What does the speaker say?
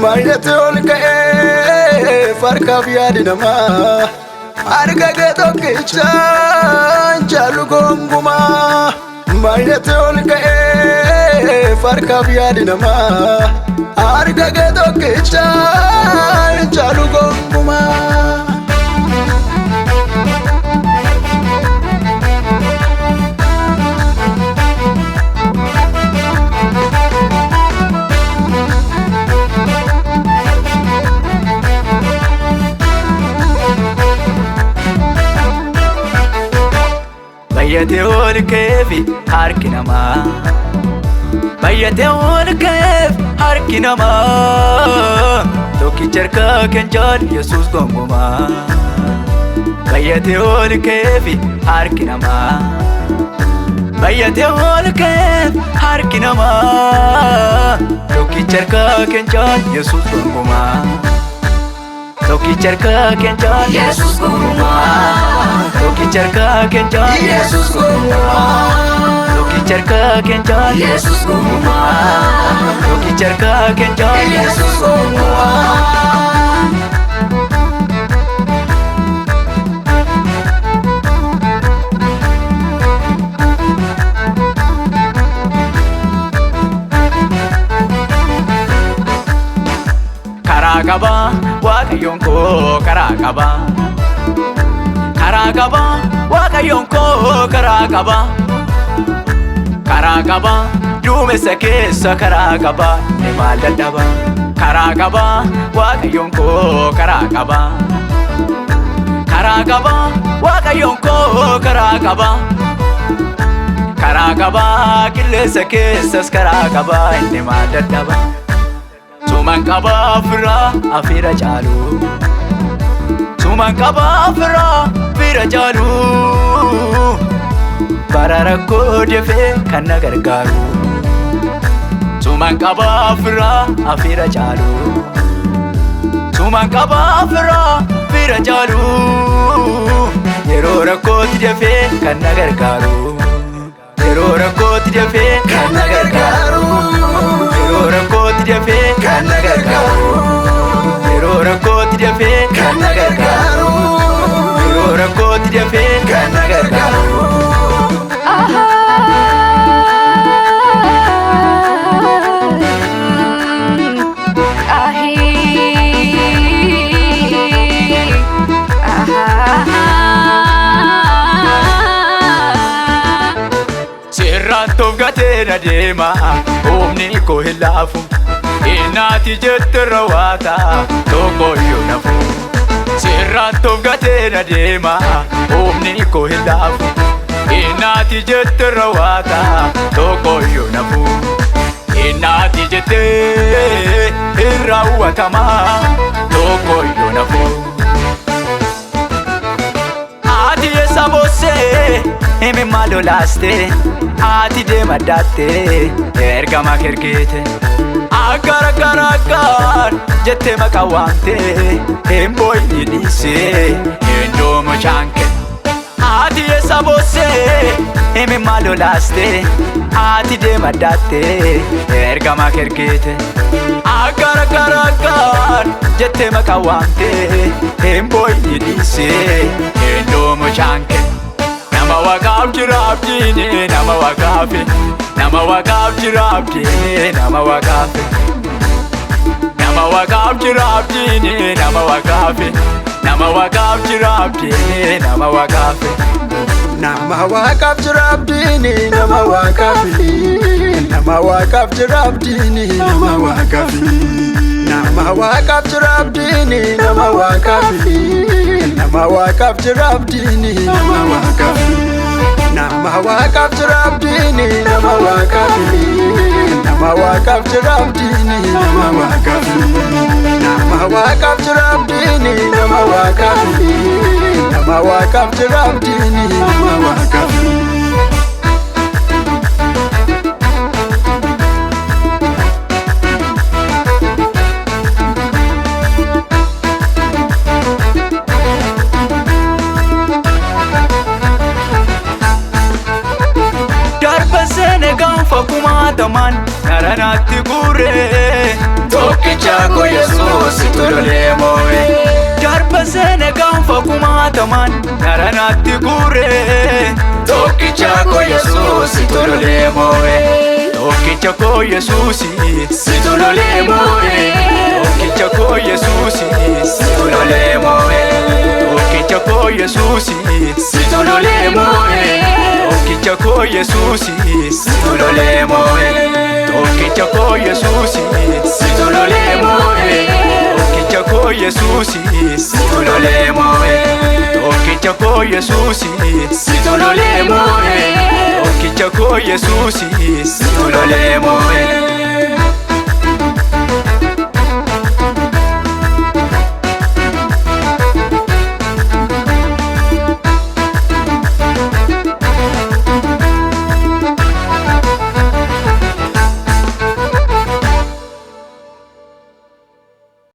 Baay'atee ol ka'ee farkaaf yaadi namaa harka kee tokkichaan jaalu gonkumaa. Baay'atee ol ka'ee farkaaf yaadi namaa harka kee tokkichaan jaalu gonkumaa. Baay'atee ol ka'eef harki namaa. Baay'atee ol ka'eef harki namaa. Tokkicha harkaa kan caalu Yesuus gonkumaa. Baay'atee ol ka'eef harki namaa. Baay'atee ol ka'eef harki namaa. Tokkicha harkaa kan caalu Yesuus gonkumaa. Tokkicha harkaa kan caalu Yesuus gonkumaa. Tokkicha harkaa kan caalu Yesuus gonkumaa. Tokkicha harkaa kan caalu Yesuus gonkumaa. Tokkicha harkaa kan caalu Yesuus gonkumaa. Karaa qabaa Waaqayyoon koo karaa qabaa. Karaa qabaa Waaqayyoon koo karaa qabaa. Karaa qabaa duumessa keessa karaa qabaa ni maal dadhabaa. Karaa qabaa Waaqayyoon koo karaa qabaa. Karaa qabaa Waaqayyoon koo karaa qabaa. Karaa qabaa qilleensa keessas karaa qabaa inni maal dadhabaa. Suman qabaa firaa afira caalu. Suman qabaa firaa fira caalu. Bara rakkoo dafee kan na gargaaru. Suman qabaa firaa afira caalu. Suman qabaa firaa fira caalu. Yeroo rakkootti dafee kan na gargaaru. Yeroo rakkootti dafee Kan na gargaaru. Yeroo rakkootti dafee Kan na gargaaru. Yeroo rakkootti dafee Kan na gargaaru. Yeroo rakkootti dafee Kan na gargaaru. Sirraatti of gatee na deema humni koo hin laafu. Innaati jette rawaata tokko iyyuu nafu. Sirraatti of gatee na deema humni koo hin laafu. Innaati jette rawaata tokko iyyuu nafu. Innaati jette hin raawwatama tokko iyyuu nafu. Ati eessa boossee himimmaa lolaaste ati deema daatte ergama kerkeete. Aggar aggar aggar jettee maqaa waamte hin boo'ini dhiisee hin doomu chaanke. Ati eessa boossee himimmaa lolaaste ati deema daatte ergama kerkeete. Aggar aggar aggar jettee maqaa waamte hin boo'ini dhiisee hin doomu chaanke. Nama waaqaaf jira abdiini nama waaqaafi nama waaqaaf jira abdiini nama waaqaafi nama waaqaaf jira abdiini nama waaqaafi nama waaqaaf jira abdiini nama waaqaafi. Nama waaqaaf jira abdiini nama waaqaafi. Nama waaqaaf jira abdiini nama waaqaafi. Nama waaqaaf jira abdiini nama waaqaafi. Nama waaqaaf jira abdiini nama waaqaafi. Nama waaqaaf jira abdiini nama waaqaafi. Nama waaqaaf jira abdiini nama waaqaafi. Nama waaqaaf jira abdiini nama waaqaafi. Nama waaqaaf jira abdiini nama waaqaafi. Tokkicha koo Yesuus situ lolee moo'e. Garba seene gaanfa kumaatamaan naranaatti guuree. Tokkicha koo Yesuus situ lolee moo'e. Tokkicha koo Yesuusi Situ lolee moo'e. Tokkicha koo Yesuusi Situ lolee moo'e. Tokkicha koo Yesuusi Situ lolee moo'e. Tokkicha koo Yesuusi Situ lolee moo'e. Tokkicha koo Yesuusi Situ lolee moo'e. Tokkicha koo Yesuusi Situ lolee moo'e. Tokkicha koo Yesuusi Situ lolee moo'e. Tokkicha koo Yesuusi Situ lolee moo'e.